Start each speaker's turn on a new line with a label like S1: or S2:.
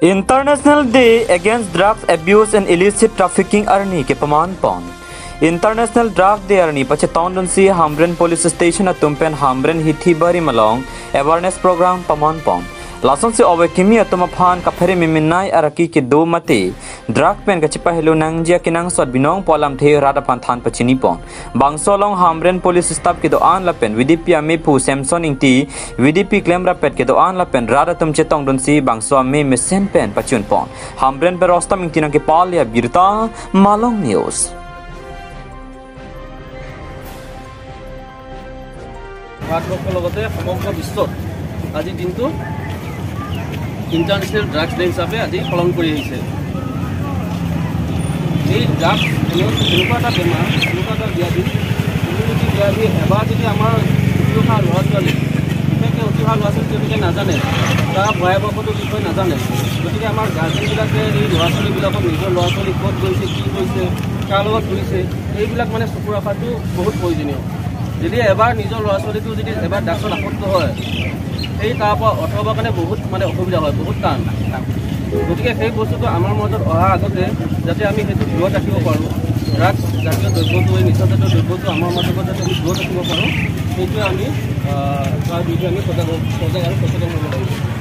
S1: International Day Against Drugs Abuse and Illicit Trafficking arni ke paman pon. International Drug Day arni pache taundun si Hamren Police Station atumpen Hamren hithi bari malong awareness program paman pon. Lason se owe kimi atuma phan ka pheri miminai araki ke do mate drug pen ka chipa helo nangjia kinang sot binong polam the rada phan than pachini pon. Bangsolong Hamren Police staff ke do an lapen VDP ame phu Samson ingti VDP claim rapet ke do an lapen rada tum chetong dun si bangso ame mesen pen pachun pon. Hamren pe rostam ingti nang ke palia birta Malong News.
S2: ভাৰতবৰ্ষৰ লগতে সমগ্ৰ বিশ্বত আজিৰ দিনটো international drugs day হিচাপে আজি পালন কৰি আহিছে। এই ড্ৰাগছ এনেকুৱা এটা বেমাৰ, এনেকুৱা এটা ব্যাধি, কমিউনিটি ব্যাধি। এবাৰ যদি আমাৰ উঠি অহা ল'ৰা ছোৱালী, বিশেষকৈ উঠি অহা ল'ৰা ছোৱালী তেওঁলোকে নাজানে, তাৰ ভয়াৱহতাৰ বিষয়ে নাজানে। গতিকে আমাৰ গাৰ্জেনবিলাকে এই ল'ৰা ছোৱালীবিলাকক নিজৰ ল'ৰা ছোৱালী ক'ত গৈছে, কি গৈছে, কাৰ লগত ঘূৰিছে, এইবিলাক মানে চকু ৰখাটো বহুত প্ৰয়োজনীয়। যদি এবাৰ নিজৰ ল'ৰা ছোৱালীটো যদি এবাৰ ড্ৰাগছত আসক্ত হয়, সেই তাৰ পৰা আঁতৰাবৰ কাৰণে বহুত মানে অসুবিধা হয়, বহুত টান। গতিকে সেই বস্তুটো আমাৰ মাজত অহাৰ আগতে যাতে আমি সেইটো দূৰত ৰাখিব পাৰোঁ, ড্ৰাগছ জাতীয় দ্ৰব্যটো, এই নিচাজাতীয় দ্ৰব্যটো আমাৰ মাজৰ পৰা যাতে আমি দূৰত ৰাখিব পাৰোঁ, সেইটোৱে আমি তাৰ বিষয়ে আমি সজাগ আৰু সচেতন হ'ব লাগিব।